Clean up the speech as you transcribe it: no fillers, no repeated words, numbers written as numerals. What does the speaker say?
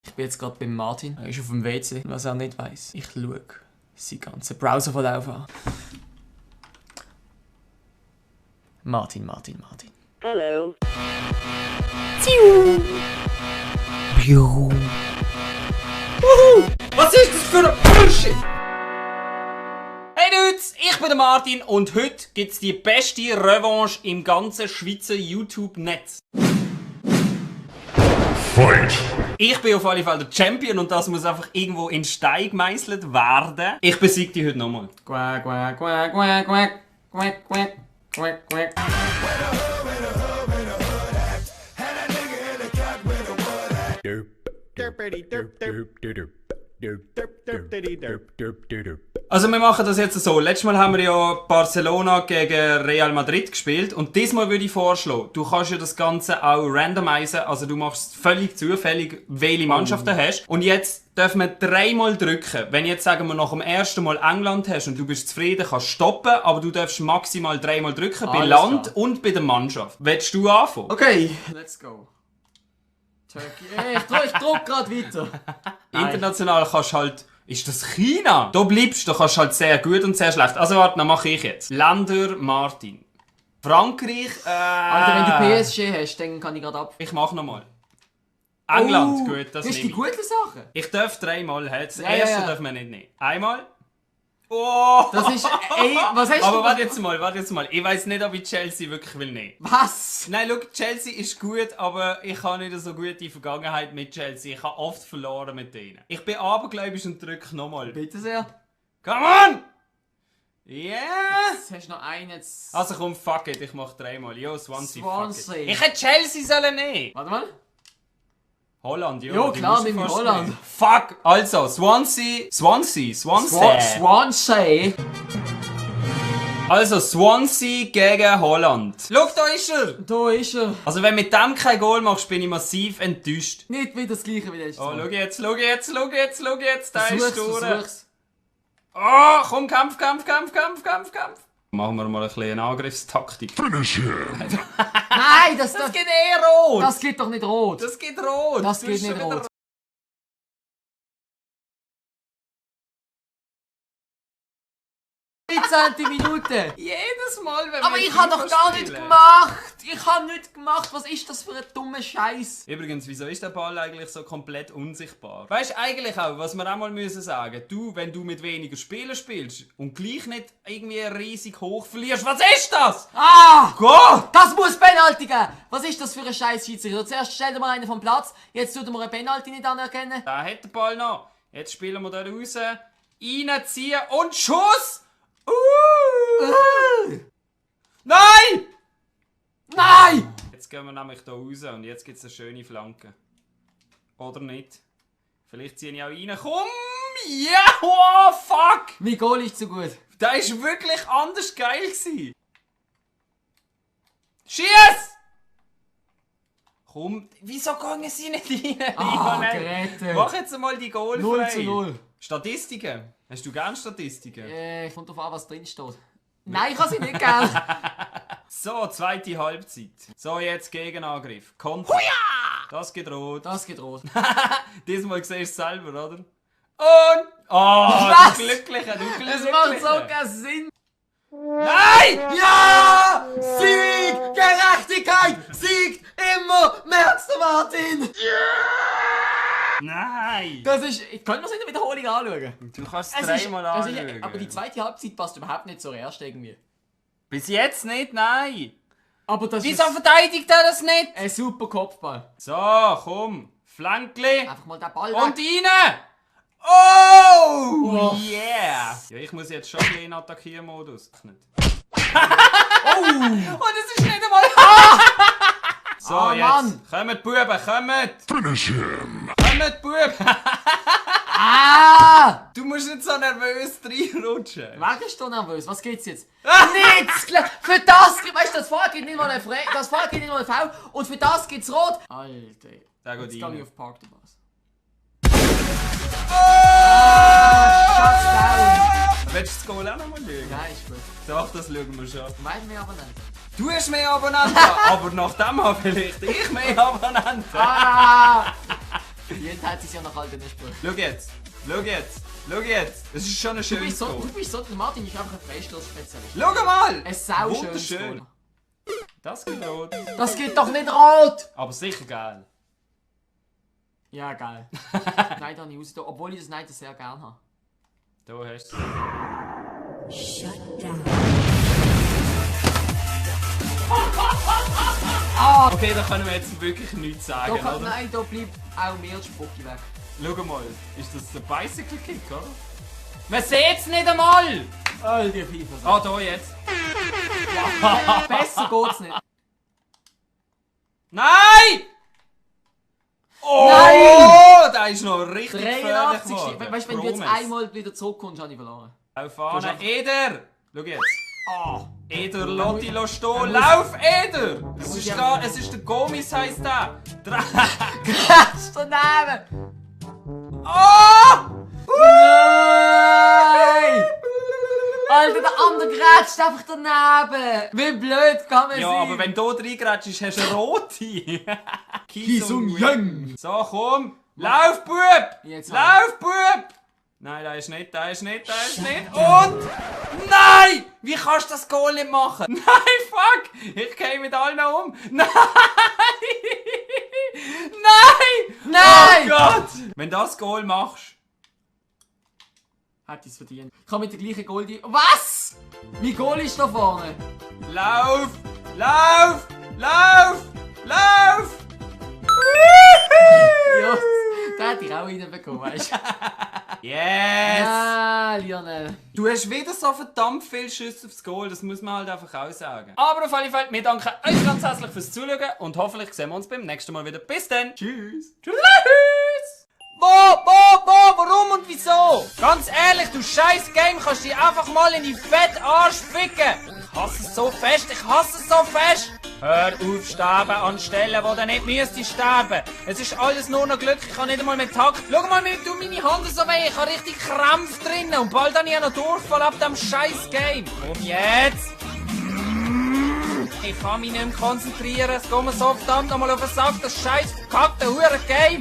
Ich bin jetzt gerade beim Martin. Er ist auf dem WC, was er nicht weiss. Ich schaue seinen ganzen Browserverlauf an. Martin. Hallo. Was ist das für ein Bullshit? Hey Dudes, ich bin der Martin und heute gibt's die beste Revanche im ganzen Schweizer YouTube-Netz. Fight! Ich bin auf alle Fälle der Champion und das muss einfach irgendwo in Stein gemeißelt werden. Ich besiege dich heute nochmal. Quack, quack, quack, quack, quack, quack, quack, quack, quack. Also wir machen das jetzt so. Letztes Mal haben wir ja Barcelona gegen Real Madrid gespielt und diesmal würde ich vorschlagen, du kannst ja das Ganze auch randomisieren, also du machst völlig zufällig, welche Mannschaft du hast. Und jetzt dürfen wir dreimal drücken. Wenn jetzt, sagen wir, nach dem ersten Mal England hast und du bist zufrieden, kannst du stoppen, aber du darfst maximal dreimal drücken, bei Land klar. Und bei der Mannschaft. Willst du anfangen? Okay, let's go. Turkey. Ich druck gerade weiter. International kannst du halt... Ist das China? Da bleibst du, kannst halt sehr gut und sehr schlecht. Also warte, dann mache ich jetzt. Länder Martin. Frankreich, Alter, wenn du PSG hast, dann kann ich gerade ab. Ich mach nochmal. England, gut, das ist die nehme ich. gute Sache. Ich darf dreimal, das Ja, erste ja. darf man nicht nehmen. Einmal. Oh! Das ist. Ey, was hast Aber du? warte jetzt mal. Ich weiss nicht, ob ich Chelsea wirklich will nehmen. Was? Nein, schau, Chelsea ist gut, aber ich habe nicht so gute Vergangenheit mit Chelsea. Ich habe oft verloren mit denen. Ich bin abergläubisch und drücke nochmal. Bitte sehr. Come on! Yeah! Jetzt hast du noch einen jetzt. Also komm, fuck it, ich mach dreimal. Jo, Swansea, Swansea. fuck it. Ich hätte Chelsea sollen nehmen. Warte mal. Holland, jo. Jo, die klar, musst du nimm fast Holland. nehmen. Fuck! Also, Swansea. Swansea. Also, Swansea gegen Holland. Schau, da ist er! Da ist er. Also, wenn du mit dem kein Goal machst, bin ich massiv enttäuscht. Nicht wieder das gleiche wie letztes Oh, Mal. schau jetzt. Da ist durch. Versuch's. Oh, komm, Kampf. Machen wir mal ein bisschen eine Angriffstaktik. Finish him! Nein, das geht eh rot! Das geht doch nicht rot. Das geht rot! Das Du geht hast nicht schon wieder rot. Minute. Jedes Mal, wenn Aber wir ich habe doch FIFA gar nicht spielen. gemacht. Ich habe nicht gemacht. Was ist das für ein dummer Scheiß? Übrigens, wieso ist der Ball eigentlich so komplett unsichtbar? Weißt du eigentlich auch, was wir auch mal müssen sagen? Du, wenn du mit weniger Spielern spielst und gleich nicht irgendwie riesig hoch verlierst, was ist das? Ah! Gott! Das muss Penalty geben! Was ist das für ein scheiß Schiedsrichter? Zuerst stellt er mal einen vom Platz, jetzt tut er mir eine Penalty nicht anerkennen. Da hat der Ball noch. Jetzt spielen wir da raus. Reinziehen und Schuss! Nein! Nein! Jetzt gehen wir nämlich hier raus und jetzt gibt es eine schöne Flanke. Oder nicht? Vielleicht ziehe ich auch rein. Komm! Ja! Oh, fuck! Mein Goal ist zu gut. Das war wirklich anders geil gewesen. Schieß! Komm, wieso gehen sie nicht rein? Lionel? Geräte. Mach jetzt mal die Goal 0:0. Statistiken. Hast du gern Statistiken? Kommt drauf an, was drin steht. Nein, ich habe sie nicht gern. So, zweite Halbzeit. So, jetzt Gegenangriff. Konter. Das geht rot. Das geht rot. Diesmal siehst du es selber, oder? Und... Oh, Was? du Glücklicher, du Glücklicher. Das macht so keinen Sinn. Nein! Ja! Sieg! Gerechtigkeit siegt immer! Merkst du, Martin? Nein! Das ist... Ich könnte mir das in der Wiederholung anschauen. Du kannst es Es ist, dreimal es anschauen. ist, aber die zweite Halbzeit passt überhaupt nicht zur ersten irgendwie. Bis jetzt nicht, nein. Aber das Wieso ist verteidigt er das nicht? ein super Kopfball. So, komm. Flankli. Einfach mal den Ball Und weg. rein. Oh, Oh. yeah. Ja, ich muss jetzt schon ein bisschen in Attackiermodus. Nicht. Oh. Und es ist nicht einmal... So, Ah, jetzt. Mann. Kommt, Buben, kommt. Finish him! Kommt, Buben. Ah! Du musst nicht so nervös reinrutschen. Wer ist da nervös? Was geht's jetzt? Nichts! Für das... Weißt du, das Vorher geht nicht mal ein das Vorher geht nicht mal ein Foul und für das geht's rot. Alter. Da geht Jetzt gehe rein. ich auf Park the Bus. Shut down. Willst du das Goal auch noch mal schauen? Nein, ist gut. Doch, das schauen wir schon. Weil wir aber nicht. Du hast mehr Abonnenten, aber nach dem habe vielleicht ich mehr Abonnenten. Ah! verdient hat, sie ja nach all den Sprüchen. Schau jetzt. Schau jetzt. Schau jetzt. Es ist schon ein Du schönes bist so, Goal. der Martin ist einfach ein Freistoß-Spezialist. Schau mal! Ein sauschönes Wunderschön. Goal. Das geht rot. Das geht doch nicht rot! Aber sicher geil. Ja, geil. Nein, da nicht raus, obwohl ich das Nein sehr gerne habe. Da hast du Okay, da können wir jetzt wirklich nichts sagen, oder? Nein, da bleibt auch mehr die Spucki weg. Schau mal, ist das der Bicycle Kick, oder? Man sieht's nicht einmal! All die FIFA. Ah, da jetzt. Besser geht's nicht. Nein! Oh! Nein! Der ist noch richtig gefährlich 83. geworden. Weißt du, wenn du jetzt Promise. einmal wieder zurückkommst, habe ich verloren. Auf Fahne. Eder! Schau jetzt. Ah! Eder, lass dich stehen. Lauf, Eder! Es ist der Gomis, heisst der. Kratsch daneben! Oh! Nein! Alter, der andere grätscht einfach daneben! Wie blöd kann man Ja, sein? aber wenn du reingrätschst, hast du eine rote. Yang! So, komm! Lauf, Bub! Jetzt Lauf, Bub! Nein, da ist nicht, da ist nicht, da ist nicht. Und... Nein! Wie kannst du das Goal nicht machen? Nein, fuck! Ich gehe mit allen um. Nein! Nein! Nein! Oh Gott! Wenn du das Goal machst... Hat es verdient. Ich habe mit der gleichen Goldie... Was? Mein Goal ist da vorne. Lauf! Lauf! Lauf! Lauf! Ja, den hätte ich auch reinbekommen, weißt du? Yes! Ja, Lionel. Du hast wieder so verdammt viele Schüsse aufs Goal, das muss man halt einfach auch sagen. Aber auf alle Fälle, wir danken euch ganz herzlich fürs Zuschauen und hoffentlich sehen wir uns beim nächsten Mal wieder. Bis dann! Tschüss! Tschüss! Warum und wieso? Ganz ehrlich, du scheiß Game, kannst dich einfach mal in die Fettarsch ficken! Ich hasse es so fest, ich hasse es so fest! Hör auf sterben an Stellen, wo du nicht müsstest sterben. Es ist alles nur noch Glück, ich kann nicht einmal mehr Takt. Schau mal, wie du meine Hand so weh, ich habe richtig Krampf drinnen und bald habe ich noch Durchfall ab dem scheiß Game. Komm jetzt! Ich kann mich nicht mehr konzentrieren, es geht mir so verdammt nochmal auf den Sack, das scheiß verkackte Hure Game.